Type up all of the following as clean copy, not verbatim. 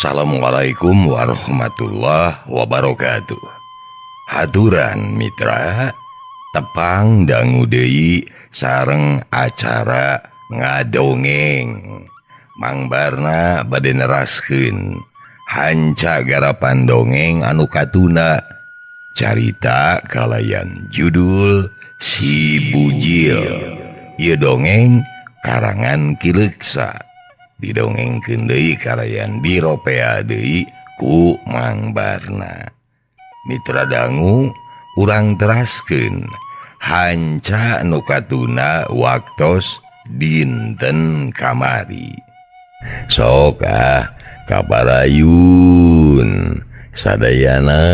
Assalamualaikum warahmatullahi wabarakatuh. Haturan mitra, tepang dangu deui sareng acara ngadongeng. Mang Barna bade neraskeun hanca garapan dongeng anu katuna carita kalayan judul Si Bujil. Ieu dongeng karangan Ki Leuksa. Didongengkeun deui kalayan diropea deui ku Mang Barna. Mitra dangu urang teraskeun hanca nu katuna waktos dinten kamari. Sok ah kabarayun sadayana.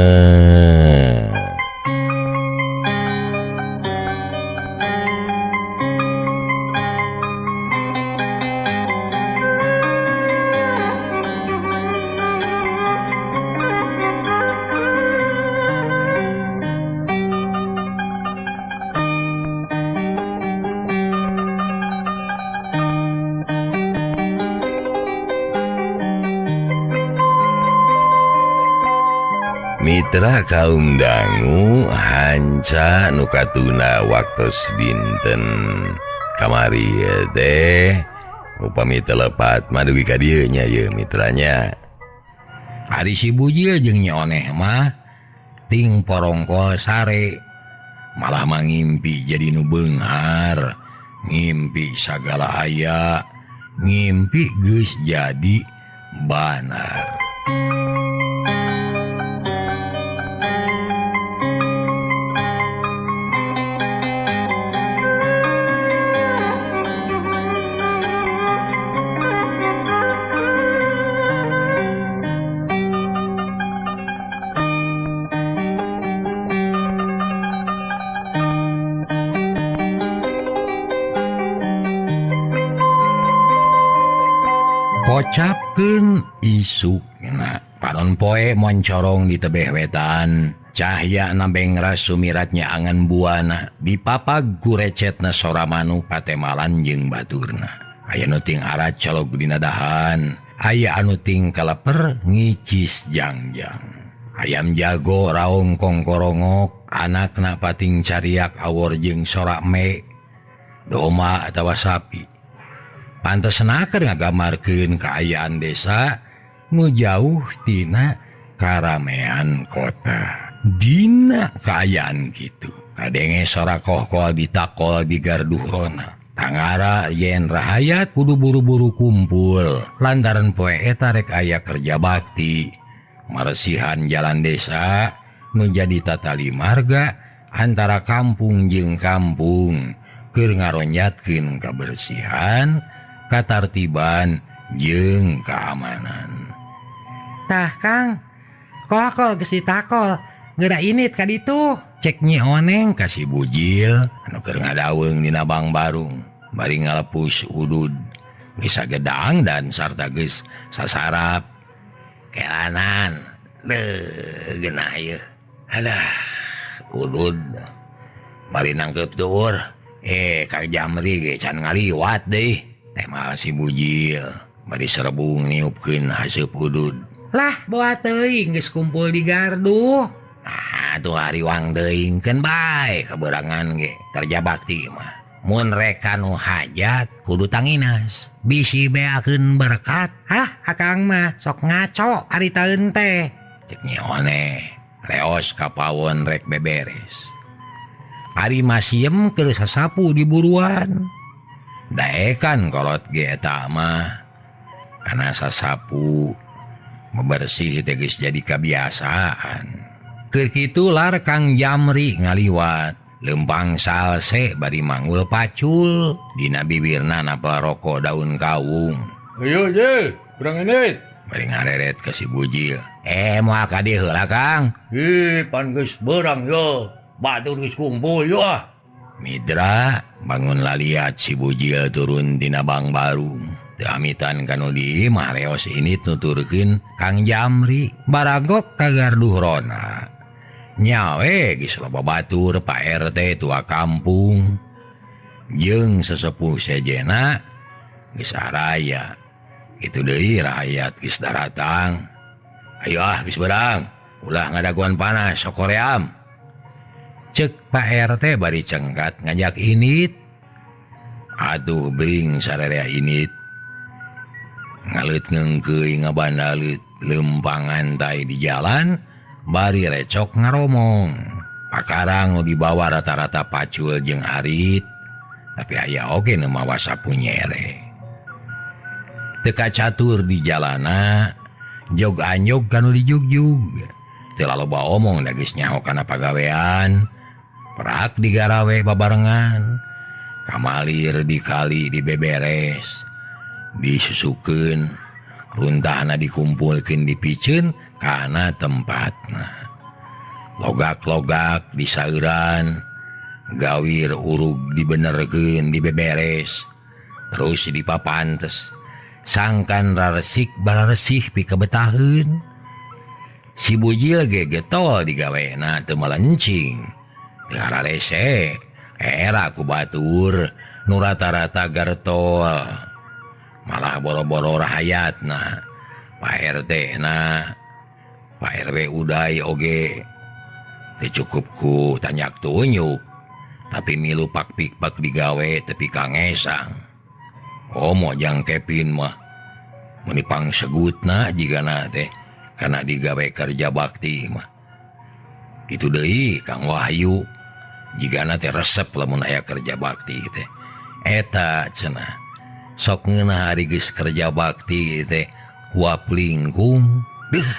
Mitra kaum dangu hanca nu katuna waktos dinten kamari teh upami telepat madugi ka dieu nya ieu mitranya. Ari si Bujil jeung Nyi Oneh mah ting porongkol sare, malah mangimpi jadi nu beunghar, ngimpi sagala aya, ngimpi geus jadi banar. Kocapkeun isukna panon poe moncorong di tebeh wetan, cahya nabengras sumiratnya angan buana dipapag ku recetna sora manuk patemalan jeung baturna. Aya nu ting arat colog dina dahan, aya anu ting kaleper ngicis jangjang. Ayam jago raung kongkorongok, anakna pating cariak awor jeung sorak me doma atawa sapi. Pantes naker ngagamarkeun kaayaan desa nu jauh tina karamean kota. Dina kaayaan kitu kadenge sora kohkol ditakol di garduh rona. Tangara yen rahayat kudu buru-buru kumpul lantaran poe eta rek aya kerja bakti maresihan jalan desa nu jadi tatali marga antara kampung jeung kampung keur ngaronjatkeun kabersihan, katartiban jeung keamanan. Tah Kang, kokol geus ditakol, geura init ka ditu. Cek Nyi Oneng ka si Bujil anu keur ngadaweung dina Bang Barung bari ngalepus udud geus sagedang dan sarta geus sasarap. Kelanan deuh geunah ieu. Alah, udud bari nangkeup duur. Kang Jamri ge can ngaliwat deui. Teh mah si Bujil bari serebung niupkeun haseup udud. Lah boa teuing geus kumpul di gardu. Nah tuh hariwang teuing keun bae kaberangan ge kerja bakti mah. Mun rek kanu hajat kudu tanginas, bisi beakeun berkat. Hah akang mah sok ngaco ari taeun teh. Cek Nyi Oneh leos ka pawon rek beberes. Ari masiem keur sasapu di buruan. Daekan kolot ge eta mah kana sasapu bebersih teh geus jadi kebiasaan. Keur kitu lar Kang Jamri ngaliwat lempang salse bari manggul pacul dina bibirna napel rokok daun kawung. Ayo je, urang init. Bari ngareret ka si Bujil. Moal ka dieu heula Kang. Ih, pan geus beurang yo. Batur geus kumpul yo ah. Mitra bangun laliat si Bujil turun tina Bang Barung. Teu amitan kanu di imah leos ini nuturkeun Kang Jamri baragok ka garduh rona. Nyawe geus loba batur Pak RT tua kampung jeung sesepuh sejena geus araya. Itu deui rakyat geus daratang. Ayo ah geus berang, ulah ngadaguan panas sokoream. Cek Pak RT bari cengkat ngajak init. Aduh bring sararea init. Ngaleut ngeungkeuy ngabandalut lempangan tai di jalan bari recok ngaromong. Pakarang nu dibawa rata-rata pacul jeung arit, tapi aya oge nu mawa sapu nyere. Teu kacatur di jalana, jog anjog kanu dijugjug. Teu laloba omong da geus nyaho kana pagawean. Perak digarawe babarengan, kamalir dikali dibeberes, disusukeun, runtahna dikumpulkeun dipiceun kana tempatna. Logak-logak disauran, gawir urug dibenerkeun dibeberes, terus dipapantes. Sangkan raresik bararesih pikabetaheun. Si Bujil ge getol digawena teu malencing. Teu hararese, era ku batur nu rata-rata gartol. Malah boro-boro rahayatna, Pak RT na, Pak RW Uday oge teu cukup ku tanyak tunjuk, tapi milu pak-pikpak digawe tepi ka ngesang. Komo jang Kevin mah meuni pangsegutna jigana teh kana digawe kerja bakti mah. Kitu deui Kang Wahyu jigana teh resep lamun aya kerja bakti teh. Eta cenah sok ngeunah ari geus kerja bakti teh huap lingkung deuh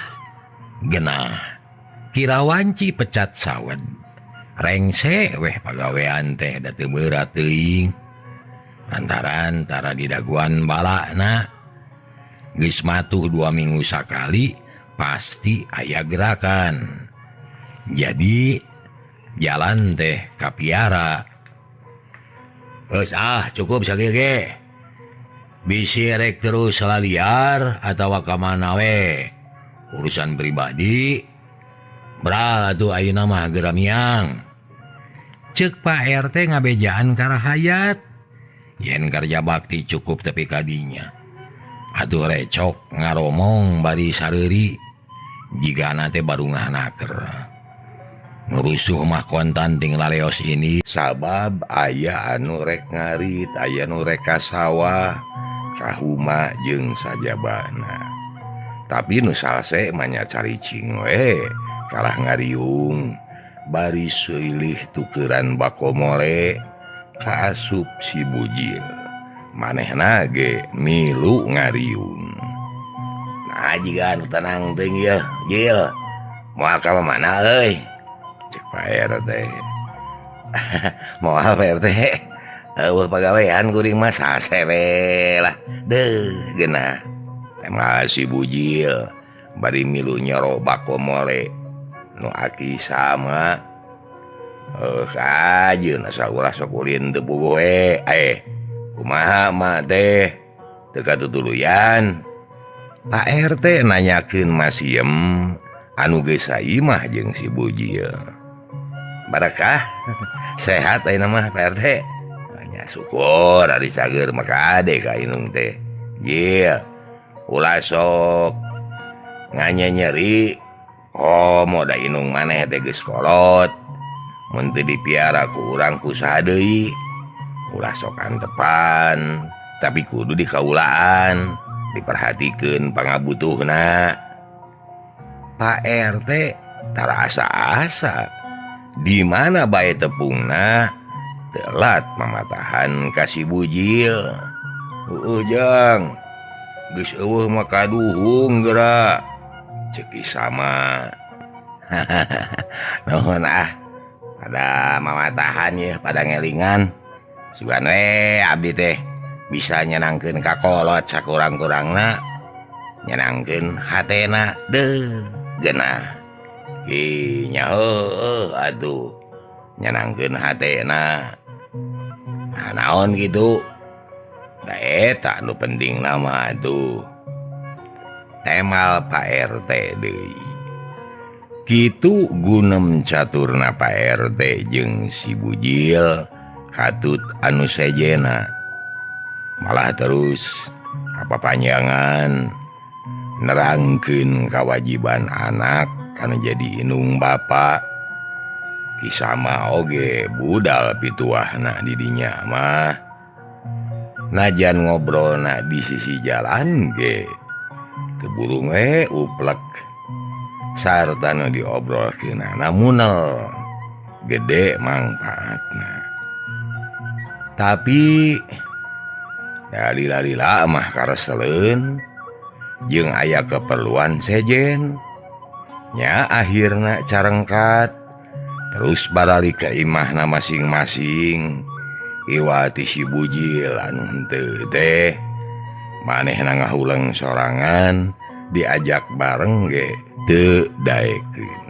genah. Kira wanci pecat sawed. Rengse weh pagawean teh da teu beurat teuing. Lantaran tara didaguan balakna. Geus matuh 2 minggu sakali pasti aya gerakan. Jadi jalan teh kapiara. Geus ah cukup sakieu ge. Bisi rek terus laliar atawa ka mana we. Urusan pribadi bral atuh ayeuna mah geura miang. Ceuk Pak RT ngabejaan ka rahayat. Yen kerja bakti cukup tepi kadinya. Atuh recok ngaromong bari sareuri jigana teh baru ngahanaker. Ngurusuh mah kontan ting laleos ini sabab aya anu rek ngarit, aya nu rek ka sawah, ka huma jeung sajabana. Tapi nu salse mah nya caricing we, kalah ngariung bari seulih tukeran bakomole kaasup si Bujil. Manehna ge milu ngariung. Nah jiga anu tenang teuing yeuh, Jil. Moal ka mana euy? Cek Pak RT. Moal Pak RT. Eueuh pagawean kuring mah sase we lah. Deuh geunah. Emang si Bujil bari milu nyoro bakomole nu aki sama. Kajeun asal ulah sok ulin teu puguh we. Kumaha mah teh teu katutuluyan. Pak RT nanyakeun Masiem anu geus saimah jeung si Bujil. Barakah sehat ayeuna mah Pak RT. Nya syukur ari sageur mah kade ka inung teh. Jil ulah sok nganyenyeri. Oh moda inung maneh teh geus kolot. Mun teu dipiara ku urang ku saha deui. Ulah sok antepan, tapi kudu dikaulaan, diperhatikeun pangabutuhna. Pak RT tara asa-asa. Di mana bae tepungna telat mamatahan ka si Bujil. Heueuh jang, geus eueuh mah kaduhung geura. Ceuk sama. Nuhun ah. Pada mamatahan ya, pada ngelingan. Sugan we abdi teh bisa nyenangkeun ka kolot sakurang-kurangna, nyenangkeun hatena deuh geunah. Ih nya heueuh atuh nyenangkeun hatena. Nah naon kitu? Da eta nu penting mah atuh. Temal Pak RT deui. Kitu gunem caturna Pak RT jeung si Bujil katut anu sejena. Malah terus sapapanjangan nerangkeun kawajiban anak kana jadi inung bapa. Kisama oge budal pituahna di dinya mah. Najan ngobrolna di sisi jalan ge keburu we uplek sarta nu diobrolkeunana munel gede mangpaatna. Tapi dalila-lila mah kareseleun jeung aya keperluan sejen nya akhirna carengkat terus baralik ka imahna masing-masing. Iwati si Bujil anu henteu teh manehna ngahuleng sorangan diajak bareng ge teu daekeun.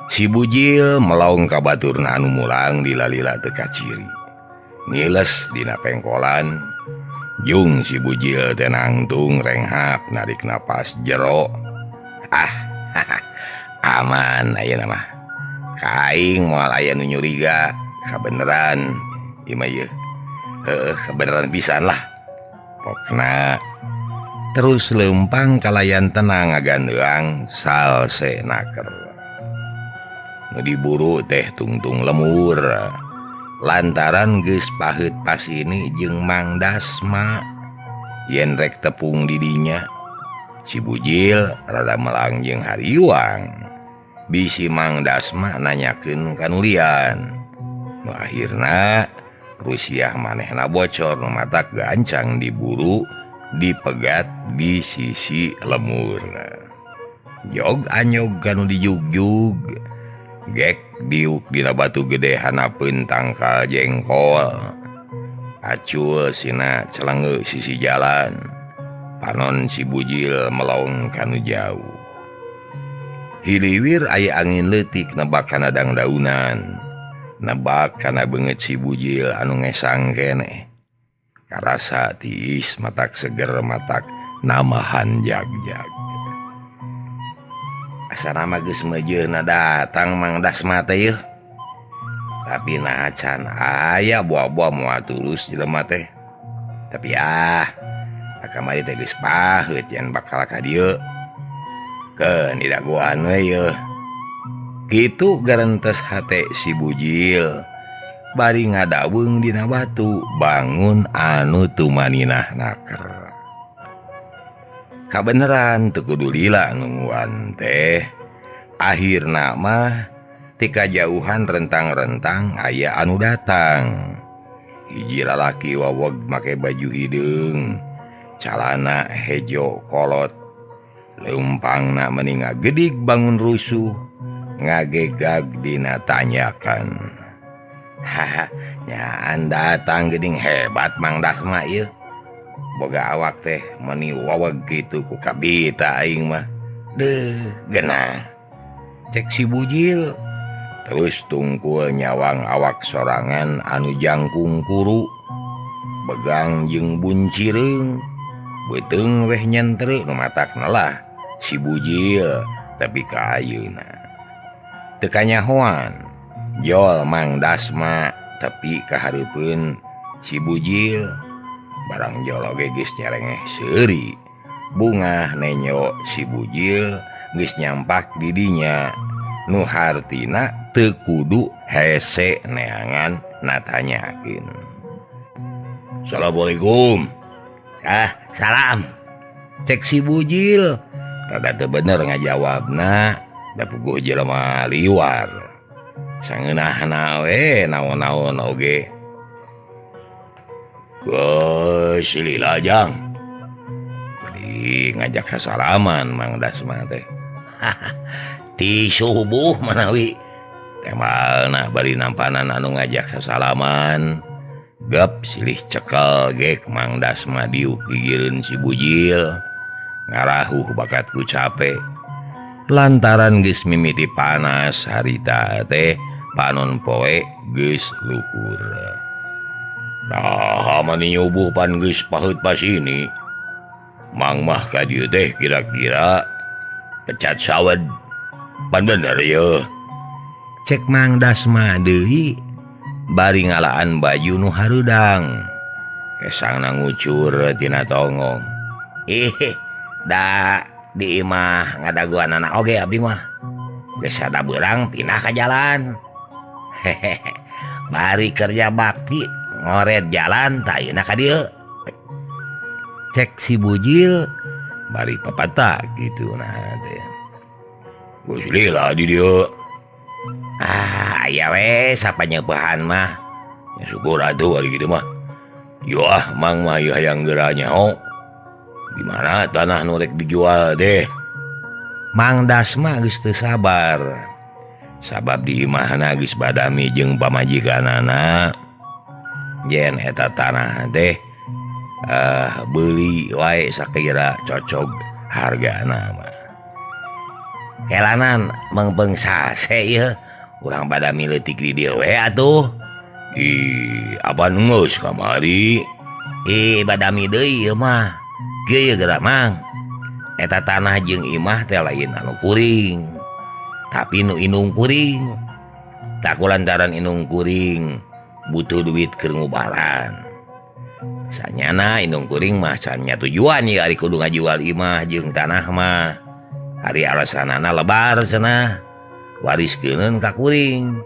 Si Bujil melaung ka baturna anu mulang dilalila teu kaciri. Ngiles dina pengkolan jung si Bujil teh nangtung renghap narik napas jero. Ah, aman ayeuna mah. Kaing moal aya nu nyuriga kabeneran ieu mah ieu. Heueuh kabeneran pisan lah. Pokna terus leumpang kalayan tenang ngagandeang salse naker. Nu diburu teh tungtung lemur lantaran geus paheut pasini jeung Mang Dasma yen rek tepung di dinya. Si Bujil rada melang jeung hariwang bisi Mang Dasma nanyakeun kanulian. Nu akhirna Rusiah manehna bocor nu matak gancang diburu dipegat di sisi lemur. Jog anyog kanu dijugjug gek diuk dina batu gede hanapeun tangkal jengkol. Acul sina celenge sisi jalan. Panon si Bujil melaung kanu jauh. Hiliwir aya angin leutik nebak kana dangdaunan. Nebak kana beungeut si Bujil anu ngesang keneh. Karasa tiis matak seger matak namahan jag-jag. Asa nama geus meujeuhna datang Mang Dasma teh yeuh. Tapi nah can aya buah-buah moal tulus jelema teh. Tapi ah kamari teh geus paheut yen bakal ka dieu. Keun didagoan we yeuh. Kitu garentes hate si Bujil bari ngadaweung dina batu bangun anu tumaninah naker. Kabeneran teu kudu lila nungguan teh. Akhirna mah ti kajauhan rentang-rentang aya anu datang. Hiji lalaki waweg make baju hideung, calana hejo kolot. Leumpangna meni ngagedig bangun rusuh, ngagegag dina tanyakan. Haha, nyaan datang geuning hebat Mang Dasma ieu. Boga awak teh meni waweg kitu ku kabita aing mah. Deuh, genah. Cek si Bujil. Terus tungkul nyawang awak sorangan anu jangkung kuru, begang jeung buncireung. Beuteung weh nyentre nu matakna lah si Bujil tapi ka ayeuna. Teu kanyahoan jol Mang Dasma tapi kahareupeun si Bujil. Barang jol oge geus nyerengeh seuri. Bungah nenyo si Bujil geus nyampak di dinya. Nu hartina teu kudu hese neangan natanyakeun. Assalamualaikum. Ah, salam. Cek si Bujil. Rada teu bener ngajawabna, da puguh jelema liwar. Sangeunahna we naon-naon oge. Geus lila jang. Bari ngajak kasalaman Mang Dasma teh. Ti subuh manawi. Temalna bari nampanan anu ngajak kasalaman. Gep silih cekel gek Mang Dasma diuk gigireun si Bujil. Ngarahuh bakat ku cape. Lantaran geus mimiti panas harita teh panon poe geus luhur. Nah, mani nyubuh pan geus paheut pasini. Mang mah ka dieu teh kira-kira pecat sawed. Pan bener yeuh. Cek Mang Dasma deui bari ngalaan baju nu hareudang. Kesangna ngucur tina tonggong. Ih, da di imah ngadaguanana oge abdi mah. Geus sada beurang pindah ka jalan. Hehehe. Bari kerja bakti ngoret jalan tah ayeuna ka dieu. Cek si Bujil bari papata kitu nah teh. Geus lila di dieu. Ah, aya we sapanyebahan mah. Ya syukur atuh ari kitu mah. Yo ah mang mah ieu hayang geura nyaho. Di mana tanah nu rek dijual deh. Mang Dasma geus teu sabar. Sabab di imahna geus badami jeung pamajikanana. Yen eta tanah teh beuli wae sakira cocok hargana mah. Kelanan mengpeng sase ieu urang badami leutik di dieu we atuh. Ih, apan geus kamari? Ih, badami deui ieu mah. Kieu geura mang. Eta tanah jeung imah teh lain anu kuring. Tapi nu indung kuring. Tak lantaran indung kuring butuh duit keur ngubaran. Sanyana indung kuring mah can tujuan ieu ari kudu ngajual imah jeung tanah mah. Ari alasanana lebar cenah. Wariskeun ka kuring.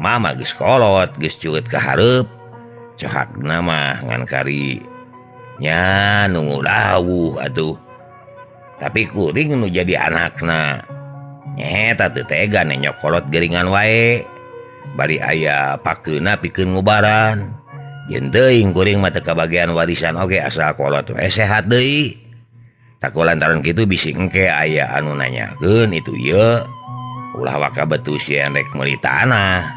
Mama geus kolot, geus cueut ka hareup. Cohakna mah ngan kari nya nunggu lawuh atuh. Tapi kuring nu jadi anakna. Nyeta teu tega nenyok kolot geringan wae. Bari aya pakeuna pikeun ngubaran. Yen teuing kuring mah teu kabagian warisan oge asal kolot we sehat deui. Tak lantaran kitu bisi engke aya anu nanyakeun itu ieu. Ulah waka betus yen rek meuli tanah.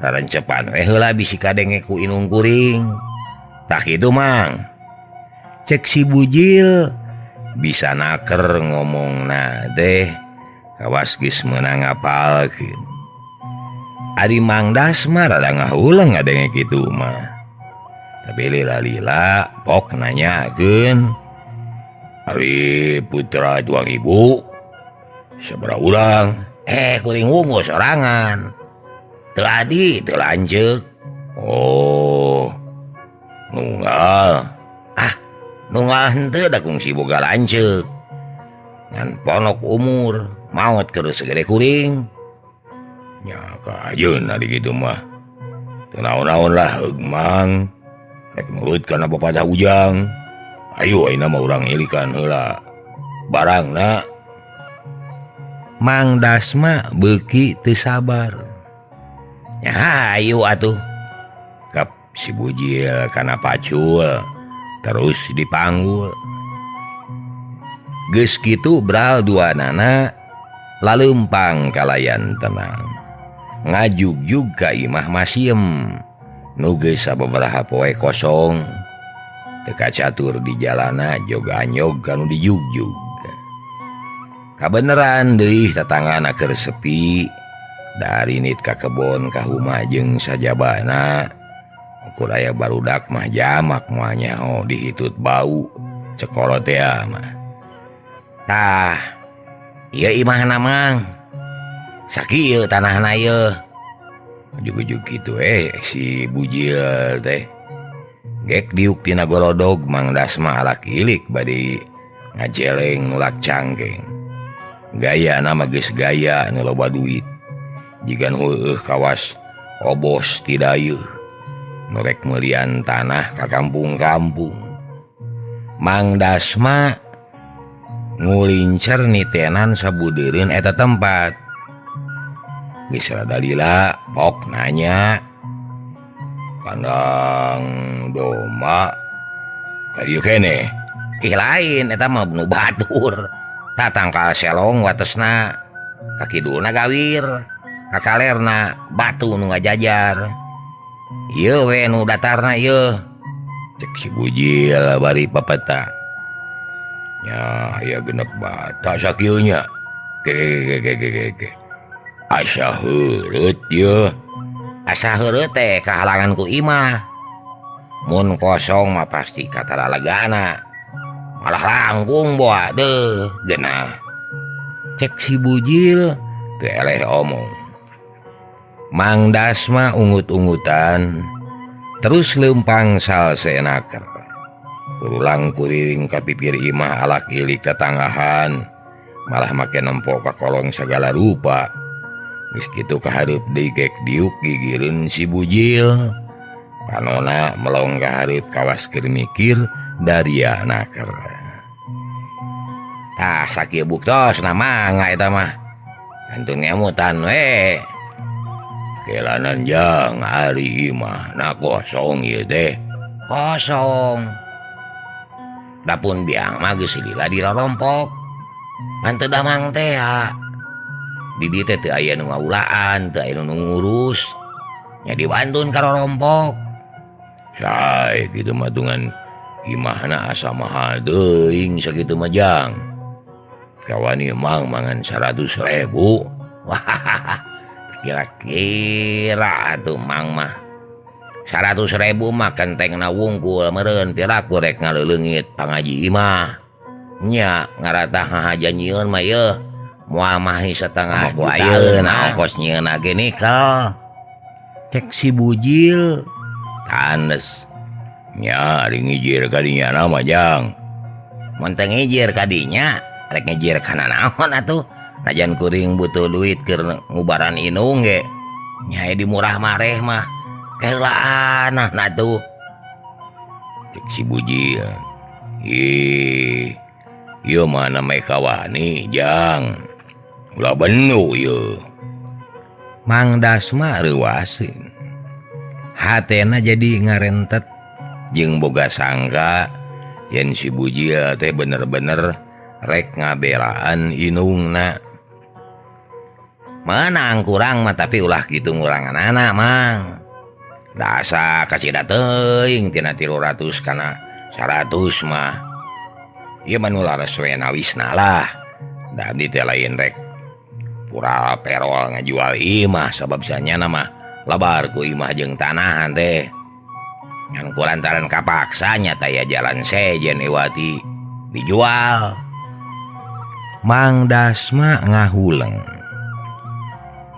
Rarencepan we heula bisi kadenge ku indung kuring. Tah kitu mang. Cek si Bujil bisa naker ngomongna teh kawas geus meunang ngapalkeun. Ari Mang Dasma rada ngahuleng ngadenge kitu mah. Tapi lila-lila pok nanyakeun. Ari putra tuang ibu sabaraha urang? Kuring wungu sorangan. Teu adi teu lanceuk. Oh, nunggal. Ah, nunggal henteu da kungsi boga lanceuk. Ngan ponok umur, maot keur segede kuring. Nya kajeun ari kitu mah. Teu naon-naon lah heug mang. Rek nurut kana bapatah ujang. Ayo ayeuna mah urang ilikan heula barangna. Mang Dasma beuki teu sabar. Nya hayu atuh. Kap si Bujil kana pacul terus dipanggul. Geus kitu bral duanana laleumpang kalayan tenang. Ngajugjug ka imah Masiem nu geus sababaraha poe kosong. Teu kacatur di jalana jog-anyog kanu dijugjug. Kabeneran deui tatangana keur sepi. Dari nit ka kebon ka huma jeung sajabana. Ukur aya barudak mah jamak moal nyaho dihitut bau cekolot teh mah. Tah, ieu imahna mang. Sakieu tanahna ieu. Ujug-ujug kitu si Bujil teh. Gek diuk dina golodog Mang Dasma alak ilik bari ngajeleng nulak cangkeng. Gaya nama geus gaya nu loba duit. Jigan heueuh kawas obos tidayeuh. Nu rek meulian tanah ka kampung-kampung. Mang Dasma ngulincer nitenan sabudeureun eta tempat. Geus rada lila pok nanya. Kandang domba ka dieu keneh. Ih lain eta mah nu batur. Tatangkal selong watesna ka kidulna gawir, ka kalerna batu nu ngajajar. Ieu we nu datarna ieu. Cek si Bujil bari papeta. Nya aya genep bata sakieu nya. Ge. Asa heureut ieu. Asa heureut teh kahalangan ku imah. Mun kosong mah pasti kataralagana. Malah langkung boa deuh geunah. Cek si Bujil teu eleh omong. Mang Dasma ungut-ungutan Terus lempang salse naker. Ulang kuriring ka pipir imah alak ilik katangahan. Malah make nempo ka kolong segala rupa. Geus kitu kahareup deui gek diuk gigireun si Bujil. Panona melong kahareup kawas keur mikir daria naker. Tah sakieu buktosna mangga eta mah. Kantun ngemutan we. Kelanan jang ari imah na kosong ieu teh. Kosong. Dapun biang mah geus lila dirorompok. Pan teu damang teh ha. Di dieu teh teu aya nu ngaulaan, teu aya nu ngurus. Nya diwantun ka rorompok. Sae kitu mah tungan imahna asa mahal teuing sakitu mah jang. Kawani mang mangan 100.000. Wah, kira-kira atuh mang mah 100.000 mah kentengna wungkul meureun piraku rek ngaleuleungit pangaji imah. Nya ngaratah haja nyieun mah yeuh moal mahi setengah ku juta ayeuna ongkos nyieunna ge nikel. Cek si Bujil tandes. Nya ari ngijir ka dinya na mah jang. Mun teu ngijir ka dinya rek ngijir kana naon atuh. Najan kuring butuh duit keur ngubaran inung ge nya di murah mareh mah keheulaan nah tuh. Cek si Bujil. Ih, ieu mah namai kawani jang. Ulah benu ieu. Mang Dasma reuaseun. Hatena jadi ngarentet jeung boga sangka yen si Bujil teh bener-bener rek ngabelaan inungna. Menang kurang mah tapi ulah kitu ngurangan anak mang. Dasa kacida teuing tina 300 kana 100 mah. Ieu mah nu laras we nawisna lah. Da abdi teh lain rek pura perol ngajual imah sabab sanyana mah lebar ku imah jeung tanahan teh. Ngan kulantaran kapaksa nya taya jalan sejen Iwati dijual. Mang Dasma ngahuleng.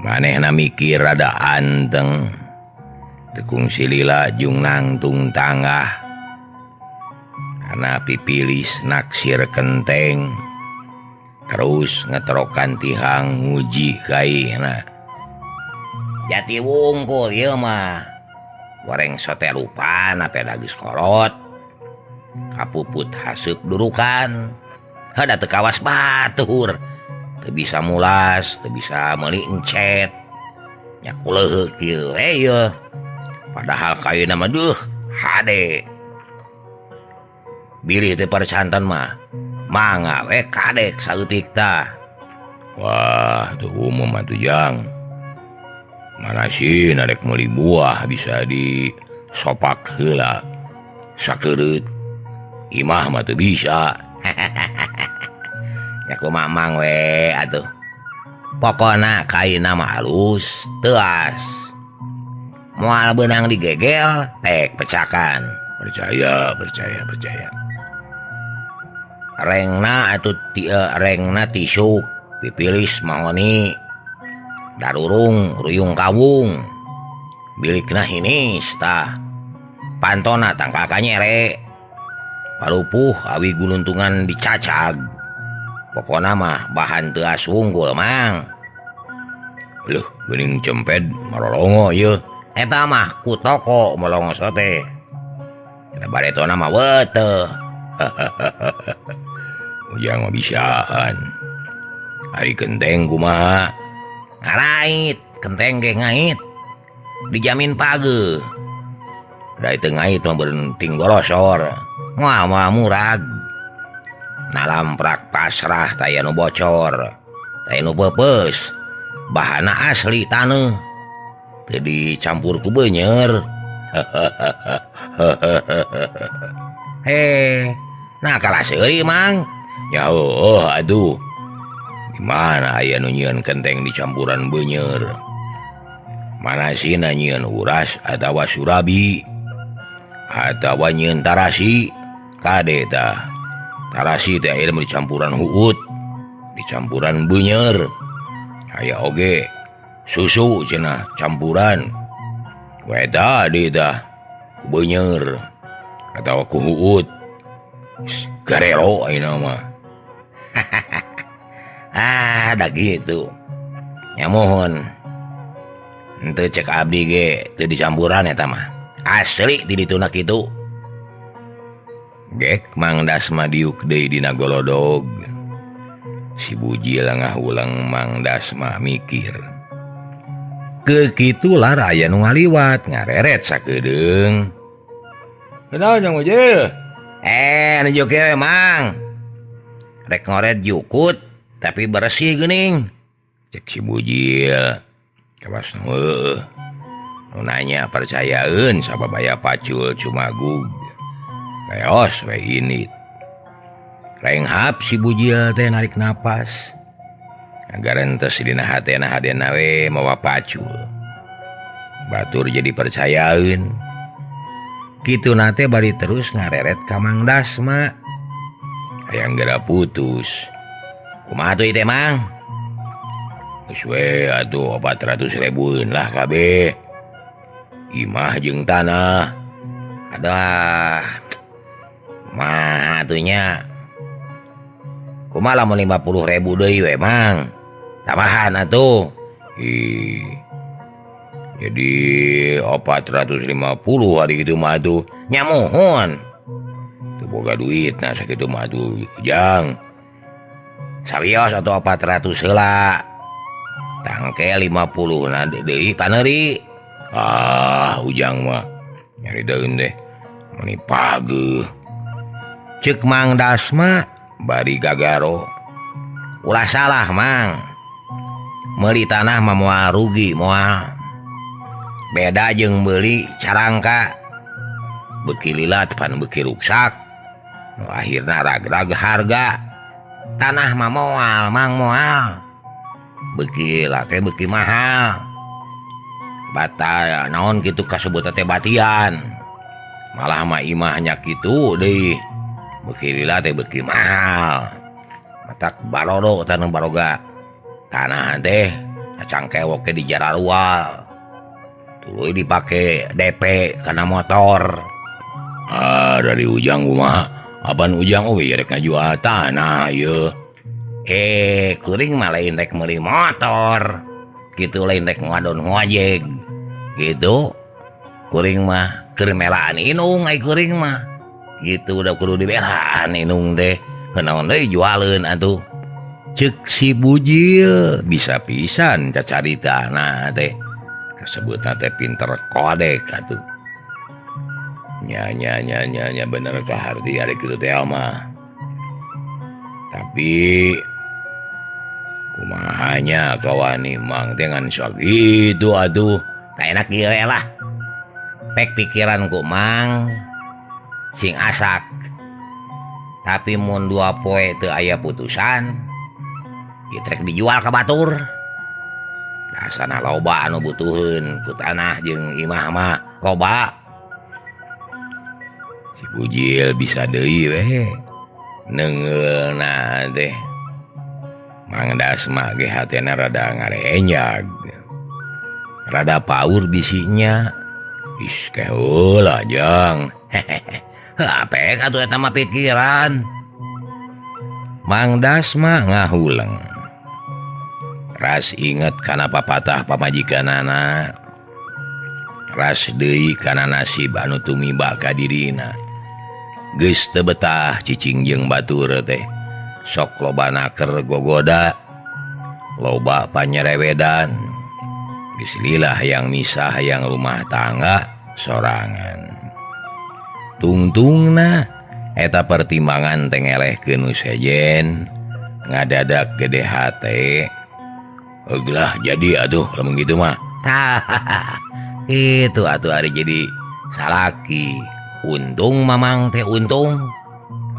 Manehna mikir rada anteng. Tekung silila jung nangtung tanggah. Karena pipilis naksir kenteng. Terus ngeterokan tihang nguji kaina. Jati wungkul ieu mah. Goreng sote lupana pedagis kolot. Kapuput haseup durukan. Hada teu kawas batur. Teu bisa mulas, teu bisa meuli encet. Nya kuleuheuk kieu we yeuh. Padahal kaina mah duh hade. Bilih teh percantan mah mangga we kadek saeutik tah. Wah, tuh umum atuh jang. Mana sih narek meuli buah bisa disopak heula. Sakereut. Imah mah teu bisa. Ya kumaha mang we atuh. Pokona kaina mah alus teuas. Moal beunang digegel tek pecakan. Percaya, percaya, percaya. Rengna atuh rengna tisuk pipilis mahoni. Darurung ruyung kawung. Bilikna hinis tah. Pantona tangkal kanyere. Palupuh awi guluntungan dicacag. Pokona mah bahan teuas wungkul mang. Leuh geuning cemped marolongo ieu. Eta mah ku toko melongo sote. Eta baretona mah weuteuh. Ujang mah bisaan. Ari kenteng kumaha? Ngarait, kenteng ge ngait. Dijamin pageuh. Da teu ngait mah beureun gorosor. Moal moal murag. Nalamprak pasrah taya nu bocor, taya nu peupeus. Bahana asli taneuh. Teu dicampur ku beunyer. Heh, nah kalah seuri mang. Ya oh aduh. Gimana aya nu nyieun kenteng dicampuran beunyer? Mana sina nyieun uras atawa surabi atawa nyieun tarasi? Kade tah. Tarasi teh ayeuna dicampuran huut, dicampuran beunyer. Aya oge susu cenah campuran. Weda di tah. Ku beunyer atawa ku huut. Garero ayeuna mah. Ah, da gitu. Nya mohon. Henteu cek abdi ge teu dicampuran eta mah. Asli di dituna kitu. Gek Mang Dasma diuk deui dina golodog. Si Bujil ngahulang Mang Dasma mikir. Kekitu lara aya nu ngaliwat ngareret sakedeung. Kunaon Jang Bujil? Nuju kieu Mang. Rek ngoret jukut tapi bersih geuning. Cek si Bujil. Kawas heueuh. Nu nanya percayaeun sabab aya pacul cumagug. Leos we init. Renghap si Bujil teh narik napas. Agar entes dina hatena hadena we mawa pacul. Batur jadi percayaeun. Kitu nate bari terus ngareret ka Mang Dasma. Hayang geura putus. Kumaha tuh teh Mang? Geus we atuh 400 ribuan lah kabeh. Imah jeung tanah. Adah. Mah atunya. Kumaha lamun 50 ribu deui we Mang. Tambahan atuh. Ih. Jadi 450 hari kitu mah atuh. Nya muhun. Teu boga duit nah sakitu mah atuh Jang. Sawios atuh 400 heula. Tangke 50 na deui paneuri. Ah, Ujang mah nyari daun deh. Meni pageuh. Cek Mang Dasma bari gagaro. Ulah salah Mang. Meuli tanah mah moal rugi moal. Beda jeung meuli carangka. Beuki lila pan beuki ruksak. Nu akhirna ragrag harga. Tanah mah moal Mang moal. Beuki lila teh beuki mahal. Bata naon kitu kasebut teh batian. Malah mah imahnya kitu deui. Beuki lila teh beuki mahal. Matak barodo tanah baroga. Tanah teh cangkewok ke di jararual. Tuluy dipake DP kana motor. Ah, dari Ujang kumaha? Apan Ujang euy rek ngajual tanah ieu. Kuring mah lain rek meuli motor. Kitu lain rek ngadon ngojek. Gitu. Kuring mah keur melaan inung ai kuring mah. Gitu udah kudu dibelaan inung teh. Kunaon deui jualeun atuh. Cek si Bujil bisa pisan cacaritana teh. Kasebutna teh pinter kodek atuh. Nya nya nya nya nya bener ka harti ari kitu teh mah. Tapi kumahanya kawani Mang dengan sok itu atuh. Tak enak ieu lah. Pek pikiran ku Mang sing asak. Tapi mun 2 poe teu aya putusan, ieu trek dijual ka batur. Dasana loba anu butuheun ku tanah jeung imah mah loba. Si Bujil bisa deui we. Neungeulna teh. Mang Dasma ge hatena rada ngarenyag. Rada paur bisinya. Ih, keheula Jang. Hehehe. Apek atuh eta mah pikiran. Mang Dasma ngahuleng. Ras inget kana papatah pamajikanana. Ras deui kana nasib anu tumiba ka dirina. Geus teu betah cicing jeung batur teh. Sok loba naker gogoda. Loba panyerewedan. Geus lila hayang misah hayang rumah tangga sorangan. Tungtungna eta pertimbangan teh ngelehkeun nu sejen ngadadak gede hate. Eulah jadi aduh lamun kitu mah. Tah itu atuh ari jadi salaki. Untung mamang teh untung.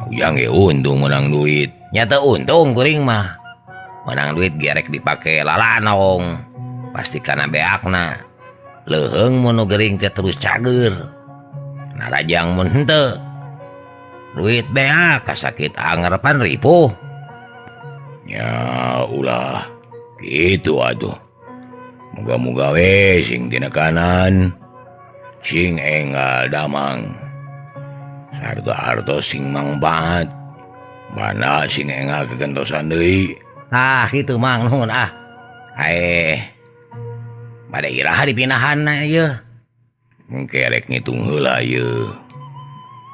Ujang ge untung menang duit. Nyata untung kuring mah. Menang duit gerek dipake lalanong. Pasti kana beakna. Leuheung mun nu gering teh terus cager. Narajang mun henteu. Duit beak kasakit angerepan ripuh. Nya ulah gitu atuh. Moga-moga we sing dina kanan. Sing enggal damang. Sarta-arto sing mangpaat. Bana sing enggal kegentosan deui. Ah kitu Mang nuhun ah. Bade iraha dipinahanna ieu. Engke rek ngitung heula ieu.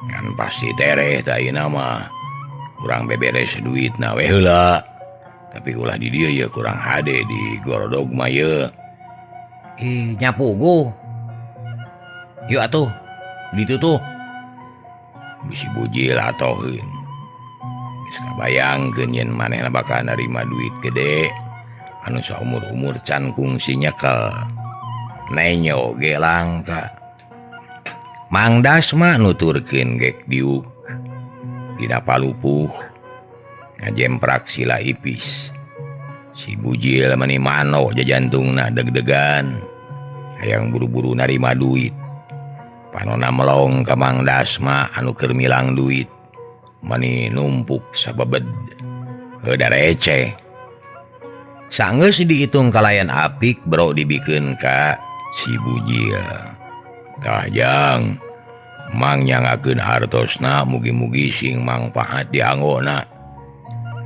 Kan pasti tereh tah ayeuna mah. Kurang beberes duitna we heula. Tapi ulah di dieu ye kurang hade di gorodog mah ye. Ih nyapuguh. Yuk atuh. Ditu tuh. Bisi bujil atoheun. Geus kabayangkeun yen manehna bakal narima duit gede. Anu saumur-umur can kungsi nyekel. Nenyo ge langka. Mang Dasma nuturkeun gek diuk dina palupuh ngajemprak sila ipis. Si Bujil mani mano jajantungna deg-degan hayang buru-buru narima duit. Panona melong ka Mang Dasma anu keur milang duit mani numpuk sabebed heuda receh. Sanggeus dihitung kalayan apik bro dibikeun ka si Bujil. Tah jang Mang nyangakeun hartosna mugi-mugi sing mangpaat dianggona.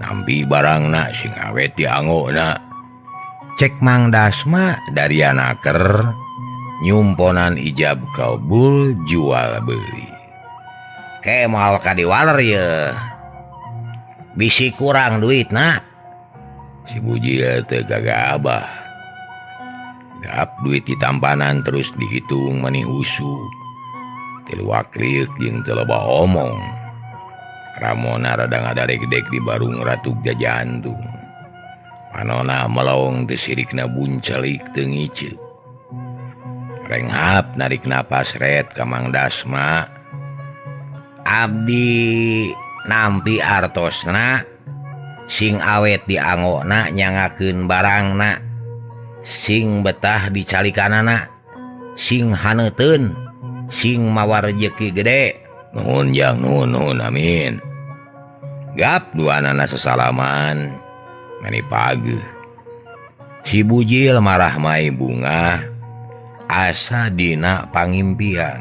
Nampi barangna sing awet dianggona. Cek Mang Dasma dari anaker nyumponan ijab kabul jual beli. Ke moal ka diwaler ye. Bisi kurang duitna. Si Bujil teu gagabah. Gap duit ditampanan terus dihitung mani husu. Tiluak kriuk jeung teu loba omong. Ramona rada ngadaregdeg di barung ratuk jajantung. Panona melong teu sirikna buncelik teu ngiceup. Renghap narik napas ret ka Mang Dasma. Abdi nampi artosna sing awet dianggona nyangakeun barangna. Sing betah dicalikanana, sing haneuteun, sing mawa rejeki gede. Nuhun jang, nuhun, nuhun, amin. Gap duanana sesalaman mani pageuh. Si Bujil marah mai bunga asa dina pangimpian.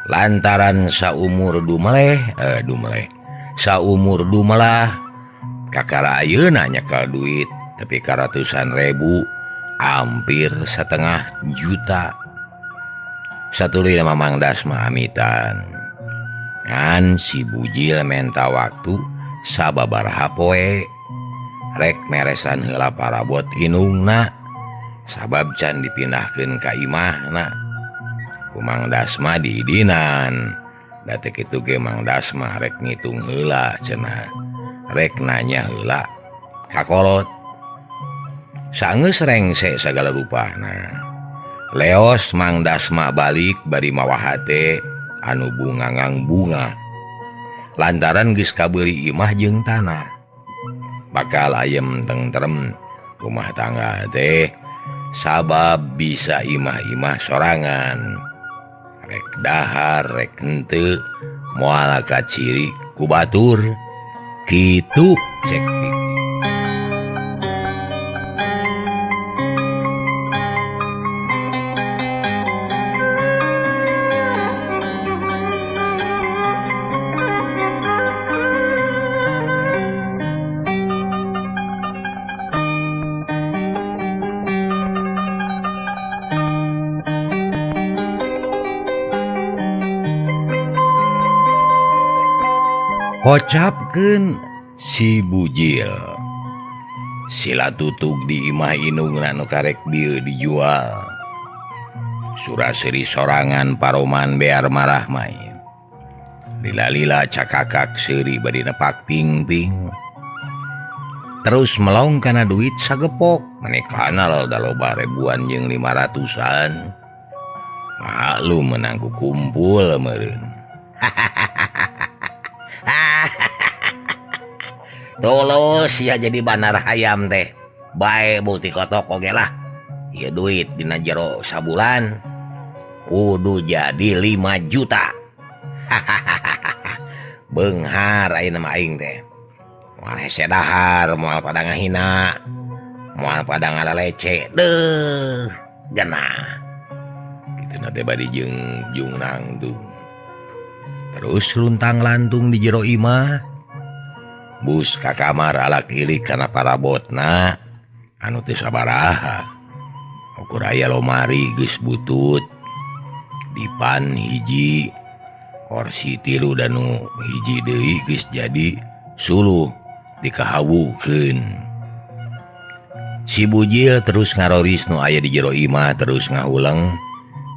Lantaran saumur dumeleh saumur dumelah kakara ayeuna nyekel duit tapi ka ratusan ribu hampir 500,000. Satuluyna Mang Dasma amitan. Ngan si Bujil menta waktu sababaraha poe rek meresan heula parabot inungna sabab can dipindahkeun ka imahna. Ku Mang Dasma diidinan. Da teu kitu ge Mang Dasma rek ngitung heula cenah. Rek nanya heula ka kolot. Sanggeus rengse sagala rupana. Leos Mang Dasma balik bari mawa hate anu bungangang bunga. Lantaran geus kabeuli imah jeung tanah. Bakal ayem tentrem rumah tangga teh sabab bisa imah-imah sorangan. Rek dahar rek henteu moal kaciri ku batur. Kitu cek Titi. Kocapkeun si Bujil. Sila tutug di imah inungna nu karek dieu dijual. Suraseri sorangan paroman bear marah main. Lila-lila cakakak seuri bari nepak ping-ping. Terus melong kana duit sagepok. Maneh kanal da loba ribuan jeung 500-an. Maklum menang ku kumpul meureun. Tulus ya jadi banar hayam teh. Bae bukti kotok oge lah. Ieu duit dina jero sabulan kudu jadi 5 juta. Beunghar ayeuna mah aing teh. Moal hese dahar, moal pada ngahina, moal pada ngalalece. Deuh, genah. Dituna teh bari jeung jung nangtung. Terus luntang-lantung di jero imah. Bus ka kamar alak ilik kana parabotna anu teu sabaraha. Ukur aya lomari geus butut. Dipan hiji, kursi tilu dan nu hiji deui geus jadi suluh dikahawukeun. Si Bujil terus ngaroris nu aya di jero imah terus ngahuleng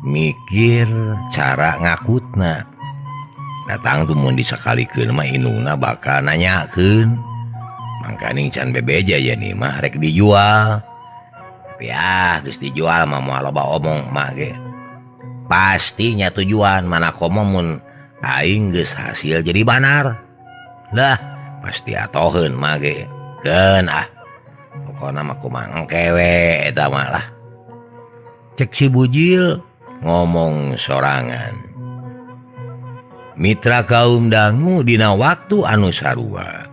mikir cara ngakutna. Datang tuh mun disakalikeun mah indungna bakal nanyakeun. Mangkaning can bebeja ya nih mah rek dijual. Tapi ah geus dijual mah moal loba omong mah ge. Pastinya tujuan mana komo mun aing geus hasil jadi banar. Lah pasti atoheun mah ge. Keun ah. Pokona mah kumaha engke we eta mah lah. Cek si Bujil ngomong sorangan. Mitra kaum dangu dina waktu anu sarua.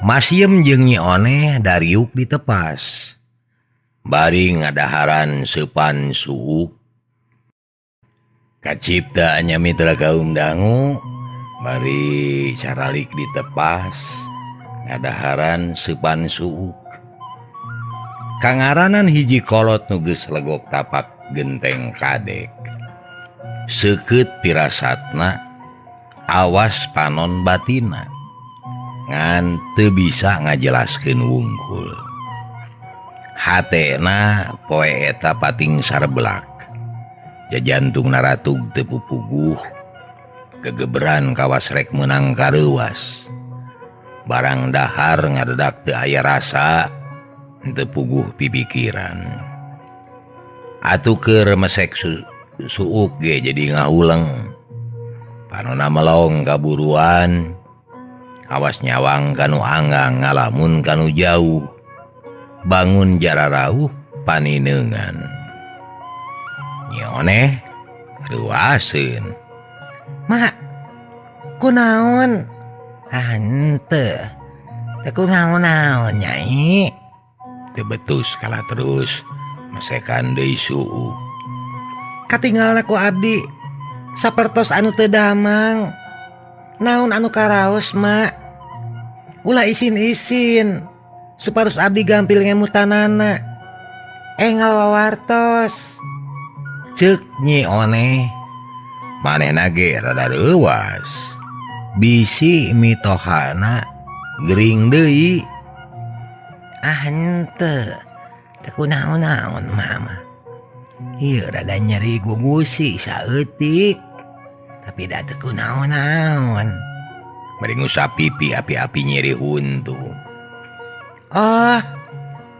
Masiem jeung Nyi Oneh dariuk ditepas. Bari ngadaharan seupan suuk. Kacipta nya mitra kaum dangu bari caralik ditepas ngadaharan seupan suuk. Kangaranan hiji kolot nu geus legok tapak genteng kadek. Seukeut pirasatna awas panon batina ngan teu bisa ngajelaskeun wungkul. Hatena poe eta pating sarbelak. Jajantung naratug teu pupuguh, gegeberan kawas rek meunang kareuwas. Barang dahar ngadedak teu aya rasa, teu puguh pipikiran. Atuh keur mesek suuk ge jadi ngahuleng. Panona melong kaburuan, awas nyawang kanu anggang ngalamun kanu jauh. Bangun jararauh panineungan. Nyi Oneh reuaseun. Mak, kunaon? Henteu. Teu kunaon-naon Nyai. Teu betus kalah terus mesekan deui suuk. Katinggalna ku abdi sapertos anu teu damang. Naon anu karaos, Mak? Ulah isin-isin supados abdi gampil ngemutanana. Engal wawartos. Ceuk Nyi Oneh manehna ge rada reuwas. Bisi mitohana gering deui. Ah henteu. Teu kunaon-naon mama. Ieu rada nyeri gugusi saeutik. Tapi da teu kunaon-naon. Bari ngusap pipi api-api nyeri huntu. Oh,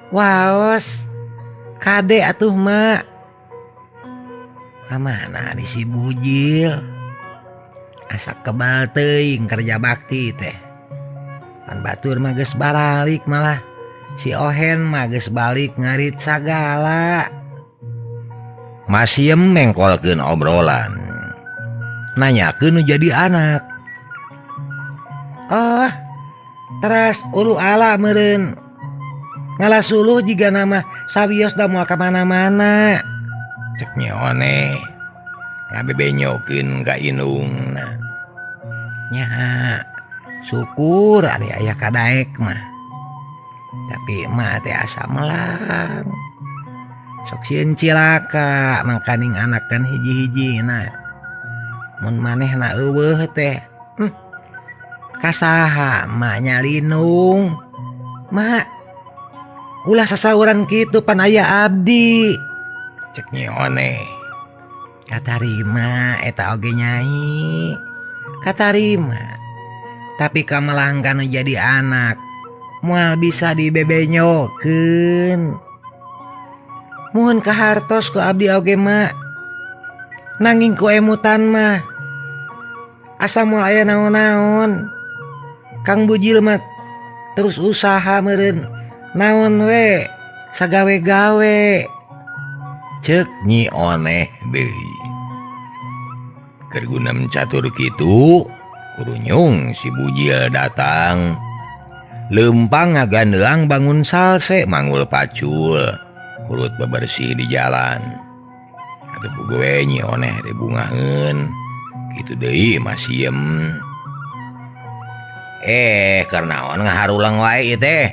waos. Kade atuh, Mak. Kamana di si Bujil? Asa kebal teuing kerja bakti teh. Pan batur mah geus baralik malah. Si Ohen mah geus balik ngarit sagala. Masiem mengkolkeun obrolan. Nanyakeun nu jadi anak. Oh, teras ulu ala meureun. Ngalasuluh jiga nama sawios da moal ka mana-mana. Cek Nyi Oneh ngabebenyokeun ka indungna. Nya, syukur ari aya kadaek mah. Tapi emak teh asa melang. Sok sieun cilaka mangkaning anak kan hiji-hijina. Mun manehna eueuh teh, kasaha mak nyalinung. Mak, ulah sasauran kitu pan aya abdi. Cek Nyi Oneh. Katarima eta oge Nyai. Katarima. Tapi kamelang kanu jadi anak moal bisa dibebenyokeun. Muhun kahartos ku abdi oge mak. Nanging ku emutan mah asa moal aya naon-naon. Kang Bujil mah terus usaha meureun naon we sagawe-gawe. Cek Nyi Oneh deui. Keur gunem catur kitu, kurunyung si Bujil datang. Lempang ngagandeang bangun salse manggul pacul, urut bebersih di jalan. Atuh gue Nyi Oneh teh bungaheun. Kitu deui Masiem. Karnaon ngaharulang wae ieu teh.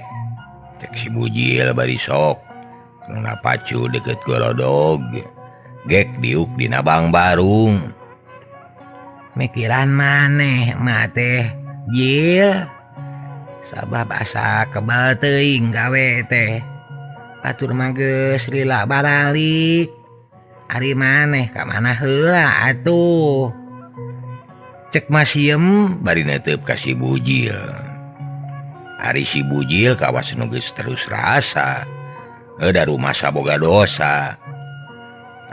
Cek si Bujil bari sok. Kana pacu deket golodog. Gek diuk dina bang barung. Mikiran maneh mah teh Jil. Sabab asa kebal teuing gawe teh. Batur mah geus lila baralik. Ari maneh ka mana heula atuh. Cek Masiem bari netep ka si Bujil. Ari si Bujil kawas nu geus terus rasa. Da rumasa boga dosa.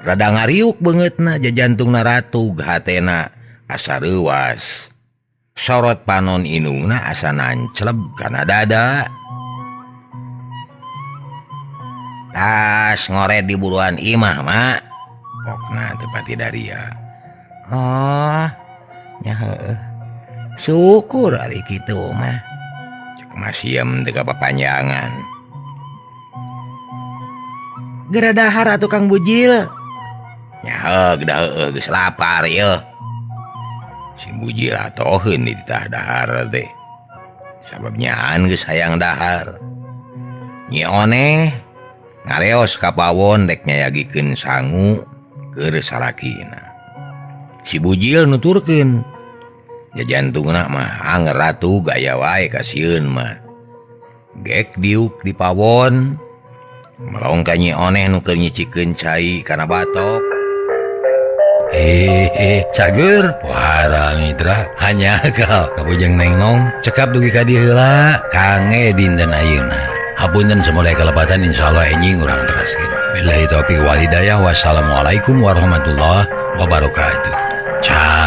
Rada ngariuk beungeutna jajantungna ratug hatena asa reuwas. Sorot panon inungna asa nancleb kana dada. Tas ngored di buruan imah mak. Pokna teu pati daria. Oh, nya heueuh. Syukur ari kitu mah. Cek Masiem teu kapapanjangan. Geura dahar atuh Kang Bujil. Nya heuh geus heueuh geus lapar yeuh. Si Bujil atoheun di titah dahar teh. Sabab nyaan geus hayang dahar. Nyi Oneh ngareos ka pawon dek nyayagikeun sangu keur salakina. Si Bujil nuturkeun. Jajantungna mah anger ratu gaya wae kasieun mah. Gek diuk di pawon. Melong ka Nyi Oneh nu keur nyicikeun cai kana batok. Cager wara mitra hanya kal kabujeng nengnong cekap dugi ka dieu heula kange dinten ayeuna. Hapunten samudaya kalepatan insyaallah enjing urang teraskeun. Billahi taufiq wal hidayah. Wassalamualaikum warahmatullahi wabarakatuh. Ciao.